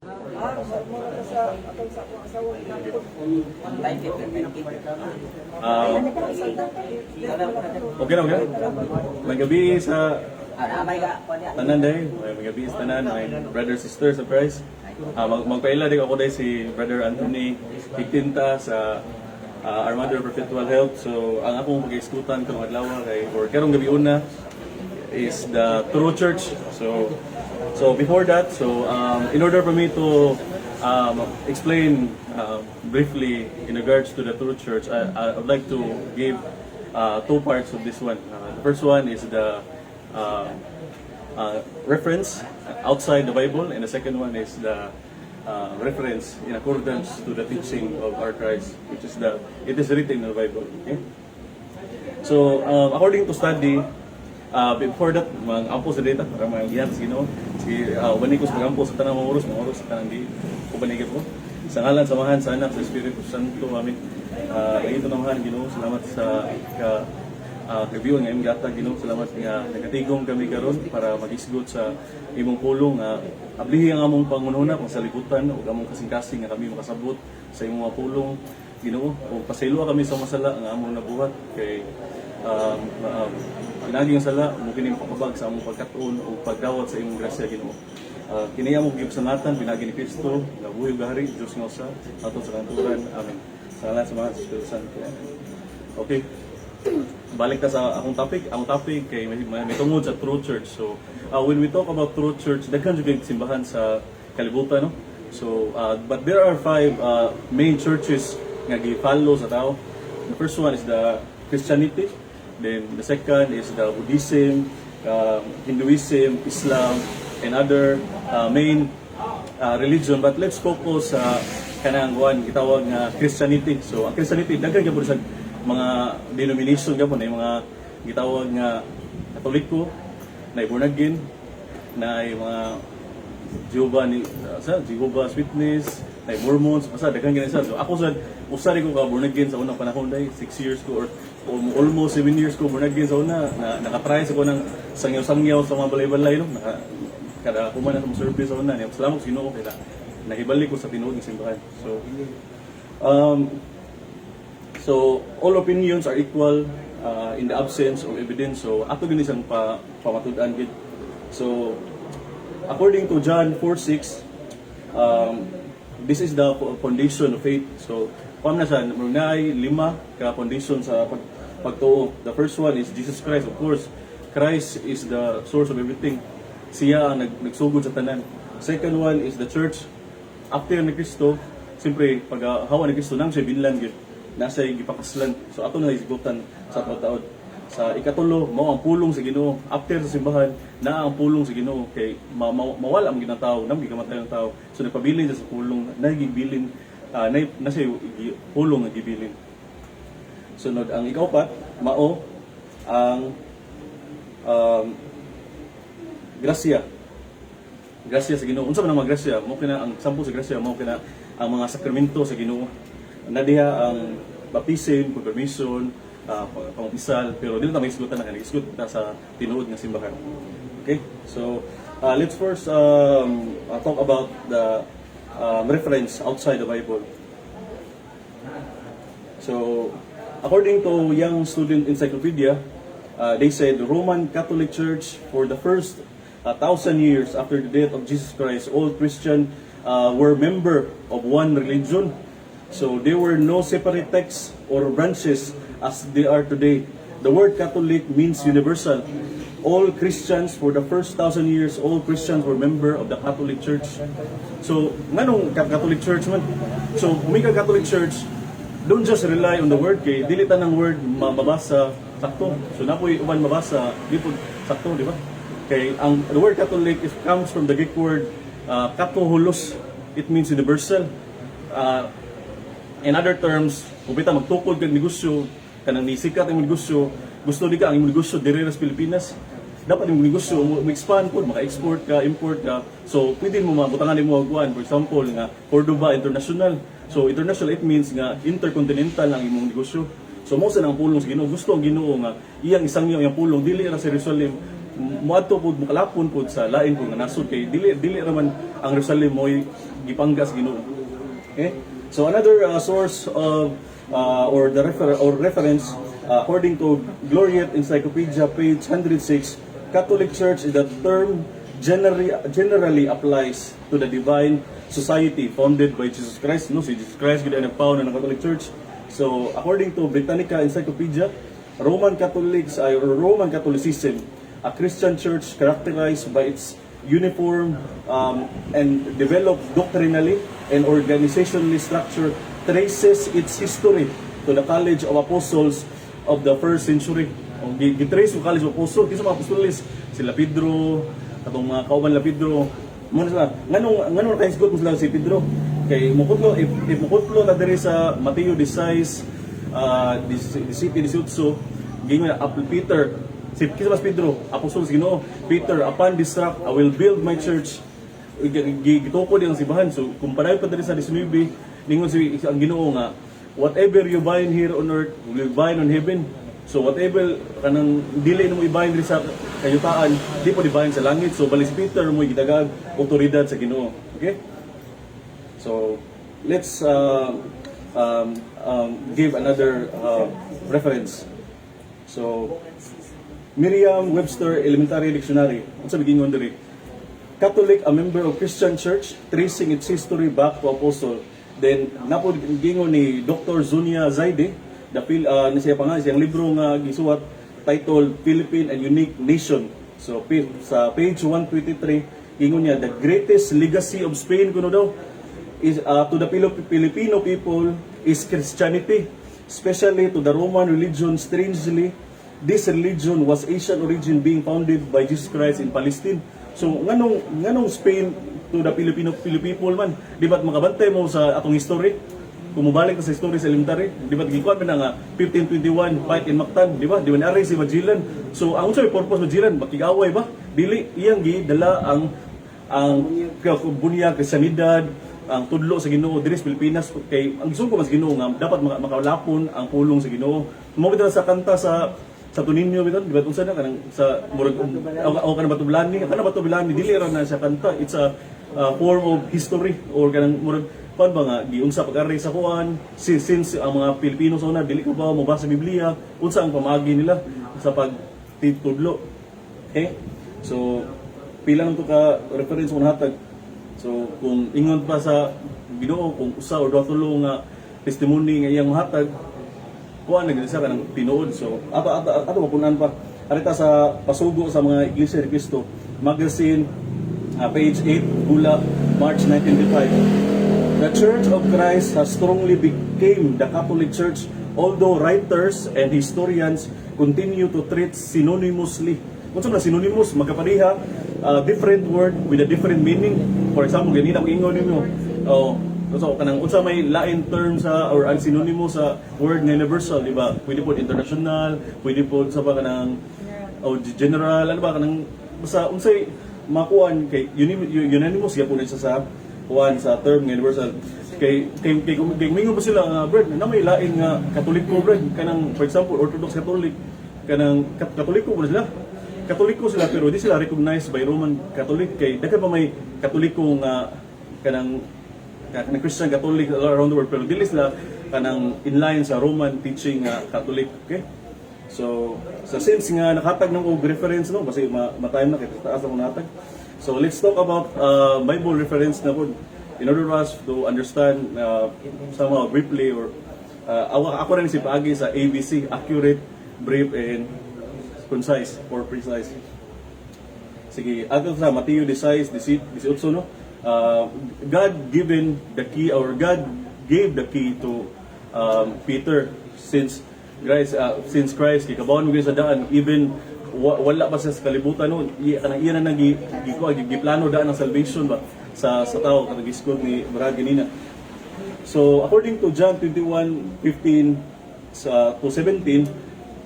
Ah, mura ka sa atong sa akong asawa inapod. Okay na, okay na. May gabi sa tanan day. May gabi sa tanan, my brother, sisters of Christ. Magpaila din ako day si Brother Anthony Higtinta sa Our Mother Perpetual Help. So, ang akong pag-iskutan karong adlaw kay or karong gabi una is the True Church. So before that, so in order for me to explain briefly in regards to the True Church, I would like to give two parts of this one. The first one is the reference outside the Bible, and the second one is the reference in accordance to the teaching of our Christ, which is the it is written in the Bible. Okay? So, according to study, before that, mga ampo sa data, para mga giyan sa Ginoo. Si uban ko sa pagampo sa tanang mga oras sa tanang di uban ko. Sa ngalan sa Amahan, sa Anak, sa Espiritu Santo. Amen. Ito namahan Ginoo, salamat sa ka review nga imong gihatag, Ginoo. Salamat nga nagatigom kami karon para magisgot sa imong pulong nga ablihi ang among pangunahuna kung sa libutan ug among kasing-kasing nga kami makasabot sa imong mga pulong, Ginoo, ug pasayloa kami sa masala nga among nabuhat kay pinaagi ang sala mo kini pakabag sa among pagkat-on ug pagdawat sa imong grasya, Ginoo. Kini among gipasanglatan pinaagi ni Kristo nga buhi ug gahari, Dios nga usa, ato sa kanturan. Amen. Sa ngalan sa Amahan, sa Espiritu Santo. Amen. Okay. Balik ta sa akong topic. Ang topic kay may tungod sa True Church. So, when we talk about True Church, daghan jud kay simbahan sa kalibutan, no? So, but there are five main churches nga gi-follow sa tao. The first one is the Christianity, then the second is the Buddhism, Hinduism, Islam, and other main religion. But let's focus sa kanang one gitawag nga Christianity. So ang Christianity, daghan gyud sa mga denomination gyapon na mga gitawag nga Katoliko, na born again, na mga Jehovah ni sa Jehovah's Witness, na Mormons, basta daghan gyud sa. So ako sa usa ko ka born again sa unang panahon day, 6 years ko or almost 7 years ko born again sa una, na nakatry sa ko ng sangyaw-sangyaw sa mga balay-balay, no, naka kada kuman na sa mga service sa una niya. Salamat sa Ginoo kay na nahibalik ko sa tinuod ng simbahan. So all opinions are equal in the absence of evidence. So ato gini siyang pamatud-an gid. So according to John 4:6, this is the foundation of faith. So kuan na siya, naay lima ka foundation sa pagtuo. The first one is Jesus Christ, of course. Christ is the source of everything. Siya ang nagsugod sa tanan. Second one is the church. After ni Kristo, siyempre, pag hawa ni Kristo, nang siya binlan gyud. Nasa gipakaslan. So ato na hisgutan sa taod. Sa ikatulo, mao ang pulong sa Ginoo. After sa simbahan, naa ang pulong sa Ginoo kay mawala ang ginang tao, nang gikamatay ang tao. So nagpabilin siya sa pulong, nagibilin na nasa pulong nga gibilin. Sunod ang ikaupat, mao ang grasya. Grasya sa Ginoo. Unsa man ang mga grasya? Mao kina ang sample sa grasya, mao kina ang mga sakramento sa Ginoo. Na diha ang baptism, confirmation, pangumpisal, pero dili ta mahisgutan na kay nagisgot ta sa tinuod nga simbahan. Okay? So, let's first talk about the reference outside the Bible. So, according to Young Student Encyclopedia, they said the Roman Catholic Church, for the first 1,000 years after the death of Jesus Christ, all Christian were member of one religion. So there were no separate texts or branches as they are today. The word Catholic means universal. All Christians, for the first 1,000 years, all Christians were member of the Catholic Church. So, nganong Catholic Church man? So, kung Catholic Church, don't just rely on the word kay dili tanang word mabasa sakto. So napoy uban mabasa di po sakto, di ba? Kay ang the word Catholic is comes from the Greek word katholos. It means universal. In other terms, kung bita magtukod kag negosyo, kanang nisikat ang negosyo, gusto di ka ang imong negosyo diri ra sa Pilipinas. Dapat imong negosyo mo expand pod, maka-export ka, import ka. So pwede mo mabutangan nimo og kuan, for example nga Cordoba International. So international, it means nga intercontinental ang imong negosyo. So mo sa nang pulong sa Ginoo, gusto ang Ginoo nga iyang isangyaw iyang pulong dili ra sa Jerusalem, moadto pod, mokalapon pod sa lain pod nga nasod kay dili dili ra man ang Jerusalem mo'y gipangga sa Ginoo. Okay? So another source of or the refer or reference, according to Gloriette Encyclopedia, page 106, Catholic Church is the term generally applies to the divine society founded by Jesus Christ. No, si Jesus Christ gid ang nagpound ng Catholic Church. So according to Britannica Encyclopedia, Roman Catholics ay or Roman Catholicism, a Christian church characterized by its uniform and developed doctrinally and organizationally structure, traces its history to the College of Apostles of the first century. O, gitrace yung College of Apostles, kinsa mga apostoles, sila Pedro, katong mga kauban nila Pedro, mo na sila. Nganong nakahisgot mo sila si Pedro? Kay mukutlo, if mukutlo ta diri sa Mateo 16, 17, 18, gingon na Apple Peter, si kinsa mas Pedro, apostol sa Ginoo, "Peter, upon this rock I will build my church." Gitukod ang simbahan. So kung padayon pa diri sa 19, ningon si ang Ginoo nga whatever you bind here on earth will be bind on heaven. So whatever kanang dili nimo i-bind diri sa kayutaan, di po i-bind sa langit. So bali si Peter mo gitagag otoridad sa Ginoo. Okay? So let's give another reference. So Merriam-Webster Elementary Dictionary. Unsa giingon diri? Catholic, a member of Christian Church, tracing its history back to Apostle. Then, napod gingon ni Dr. Zunia Zaide, the ni siya pa nga, siyang libro nga gisuwat, titled Philippine and Unique Nation. So, sa page 123, gingon niya, the greatest legacy of Spain, kuno daw, is to the Filipino people is Christianity, especially to the Roman religion. Strangely, this religion was Asian origin, being founded by Jesus Christ in Palestine. So nganong Spain to the Filipino Filipino people man? Di ba't makabantay mo sa atong history? Kung mobalik ka sa history sa elementary, di ba gikuan man na nga 1521 fight in Mactan, di ba? Di ba ni si Magellan? So ang unsay purpose Magellan? Makig-away ba? Dili, iyang gidala ang bunya Kristiyanidad, ang tudlo sa Ginoo diri sa Pilipinas, kay ang gusto ko mas Ginoo nga dapat makalapon ang pulong sa Ginoo. Mo bitaw sa kanta sa Toninho bitaw, di ba, unsa na kanang sa murag o kanang Batublani, kanang Batublani, dili ra na siya kanta, it's a form of history or kanang murag kuan ba nga giunsa pag-ari sa kuan, since ang mga Pilipino sa una dili ko ba mobasa sa Biblia, unsa ang pamaagi nila sa pagtitudlo? Okay, so pila lang to ka reference kung hatag. So kung ingon pa sa Ginoo, kung usa or duha, tulo nga testimony nga iyang mahatag, kuan na gid siya kanang tinuod. So ato mapunan pa. Arita sa Pasugo sa mga Iglesia ni Cristo magazine, page 8, Gula, March 1985. The Church of Christ has strongly became the Catholic Church, although writers and historians continue to treat synonymously. Kung na synonymous, magkapareha, different word with a different meaning. For example, ganina kung ingon ninyo, oh, so kanang unsa may lain term sa or ang synonymous sa word nga universal, di ba? Pwede po international, pwede po sa ba kanang o general, ano ba kanang basta unsay makuan kay unanimous gyapon na siya sa kuan, sa term nga universal. Kay mingon pa sila nga, "Brad, na may lain nga Katoliko, Brad," kanang for example Orthodox Catholic, kanang Katoliko po sila. Katoliko sila pero di sila recognized by Roman Catholic kay daghan pa may Katoliko nga kanang Christian Catholic all around the world, pero dili sila kanang inline sa Roman teaching nga Catholic. Okay, so sa since nga nakatag ng og reference, no, kasi ma-time na kay taas ako natag. So let's talk about Bible reference na pod in order for us to understand somehow briefly or ako rin si paagi sa ABC: accurate, brief and concise or precise. Sige, ato sa Mateo 16, 18, no? God given the key or God gave the key to Peter since Christ gikabawon mo sa daan even wala pa siya sa kalibutan, no, kanang iya na nang giplano daan ang salvation ba sa tao, kanang giskod ni Brad ganina. So, according to John 21:15 sa to 17,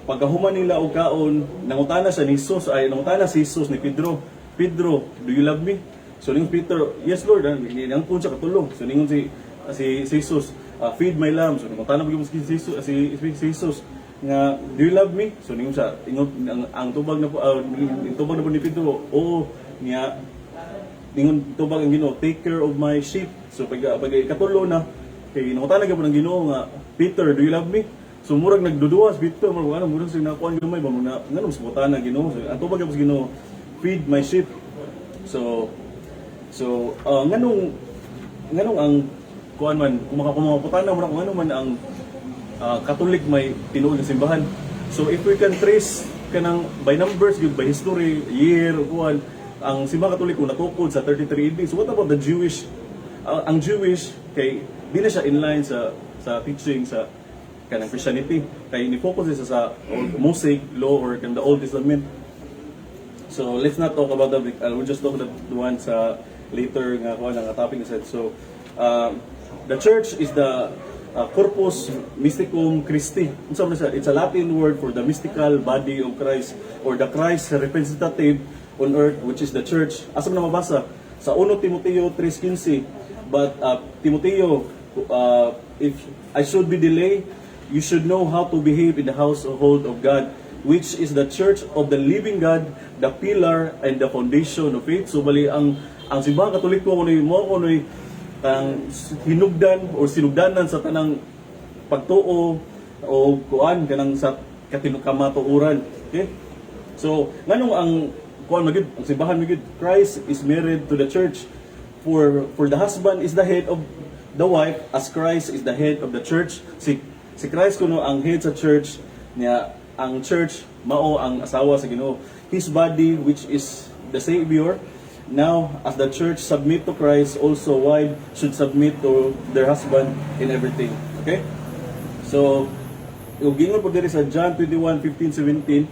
pagkahuman nila og kaon, nangutana siya ni Jesus, ay nangutana si Jesus ni Pedro, "Pedro, do you love me?" So ningon Peter, "Yes, Lord," nangkon siya katulong. So ningon si Jesus, "Feed my lamb." So nangutana pa si Jesus, si Jesus nga, "Do you love me?" So ningon siya, ingon ang tubag na po, ang tubag na po ni Pedro, "Oo," niya. Ningon tubag ang Ginoo, "Take care of my sheep." So pag ikatulo na kay nangutana gyud ang Ginoo nga, "Peter, do you love me?" So murag nagduduwa si Peter, murag ano, murag siya nakuan gamay ba mo na nganong pangutana Ginoo. So ang tubag gyud sa Ginoo, "Feed my sheep." So nganong ang kuan man kung makakumaputana mo na kung ano man ang Catholic may tinuod nga simbahan. So if we can trace kanang by numbers gyud, by history, year, kuan, ang Simbahan Katoliko natukod sa 33 AD. So what about the Jewish? Ang Jewish kay di na siya in line sa teaching sa kanang Christianity kay ni focus siya sa Old Mosaic law or kanang the Old Testament. So let's not talk about that. We'll just talk about the one sa later nga kuan nga topic said. So the church is the corpus mysticum Christi. Unsa man siya? It's a Latin word for the mystical body of Christ or the Christ representative on earth, which is the church. Asa man na mabasa? Sa 1 Timoteo 3:15. "But Timoteo, if I should be delayed, you should know how to behave in the household of God, which is the church of the living God, the pillar and the foundation of faith." So bali ang Simbahan Katoliko kunoy mo kunoy ang hinugdan or sinugdanan sa tanang pagtuo o kuan kanang sa kamatuoran. Okay? So nganong ang kuan magyud ang simbahan magyud, Christ is married to the church, for the husband is the head of the wife as Christ is the head of the church. Si Christ kuno ang head sa church niya, ang church mao ang asawa sa Ginoo, his body, which is the Savior. Now, as the church submit to Christ, also wife should submit to their husband in everything. Okay? So ug gingon po diri sa John 21:15, 17,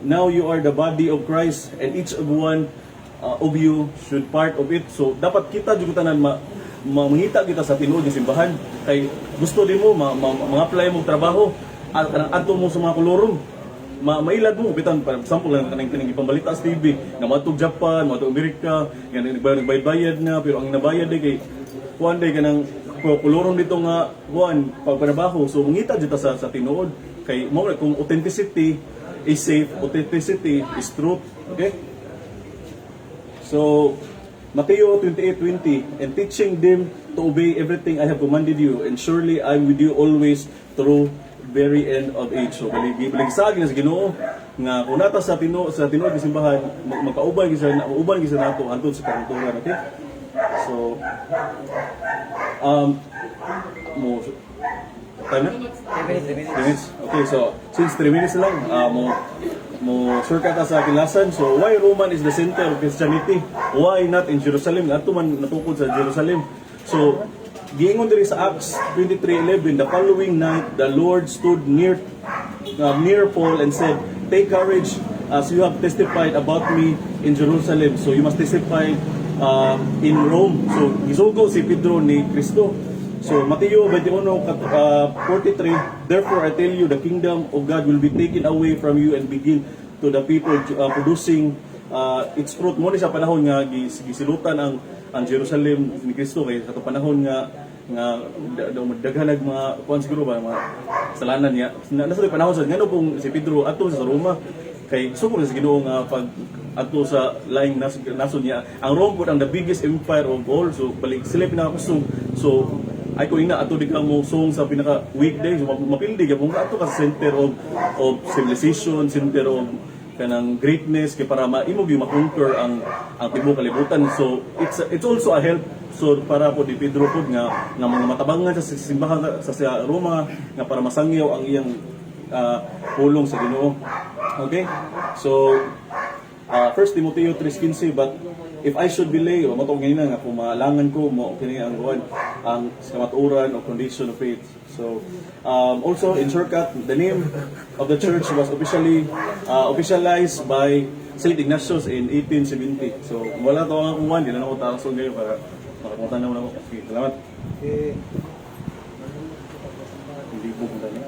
"Now you are the body of Christ and each of one of you should part of it." So dapat kita jud tanan ma mangita kita sa tinuod nga simbahan kay gusto nimo ma, mga-apply mo trabaho at kanang adto mo sa mga kolorum, mailad mo bitan. For example lang, kanang kanang ipambalita sa TV nga moadtog Japan, moadtog Amerika, nga nagbayad-bayad na, pero ang nabayad day kay kuan day kanang kolorum dito nga kuan pagpanabaho. So mangita jud ta sa tinuod kay mo na kung authenticity is safe, authenticity is truth. Okay? So, Mateo 28:20, "And teaching them to obey everything I have commanded you, and surely I'm with you always through very end of age." So, balig sa sa Ginoo nga kung nata sa tinuod nga simbahan, magkauban gyud sa uban gyud sa nato hangtod sa kahangturan, okay? So, mo time na? 3 minutes, 3 minutes. 3 minutes. Okay, so since 3 minutes lang, mo shortcut ta sa kilasan. So why Roman is the center of Christianity? Why not in Jerusalem? Ato man natukod sa Jerusalem. So giingon diri sa Acts 23:11, "The following night the Lord stood near Paul and said, 'Take courage, as you have testified about me in Jerusalem, so you must testify in Rome.'" So gisugo si Pedro ni Kristo. So Mateo 21:43, "Therefore I tell you, the kingdom of God will be taken away from you and be given to the people producing its fruit." Mo ni sa panahon nga gisilutan ang Jerusalem ni Kristo kay sa panahon nga daghan nag mga kuan siguro ba mga kasalanan niya. Nasa panahon sa ngano kung si Pedro adto sa Roma kay sugo sa Ginoo nga pag adto sa laing nasod niya. Ang Rome pud ang the biggest empire of all, so balik sila pinakakusog. So ay ko ina ato di ka mo sung sa pinaka weekday, so mapildi ka kung ato ka sa center of civilization, center of kanang greatness kay para maimo gyud ma-conquer ang tibuok kalibutan. So it's also a help, so para po di Pedro pod nga mga matabangan sa simbahan sa Roma nga para masangyaw ang iyang pulong sa Ginoo. Okay? So 1 Timoteo 3:15, "But if I should delay," o mao ngayon nga kung maalangan ko mo kini ang kuan ang kamatuoran o condition of faith. So also in shortcut, the name of the church was officially officialized by Saint Ignatius in 1870. So wala to ang kuan, di na ako taas ngayon para makapunta na ako. Okay, salamat. Okay. Hindi po na.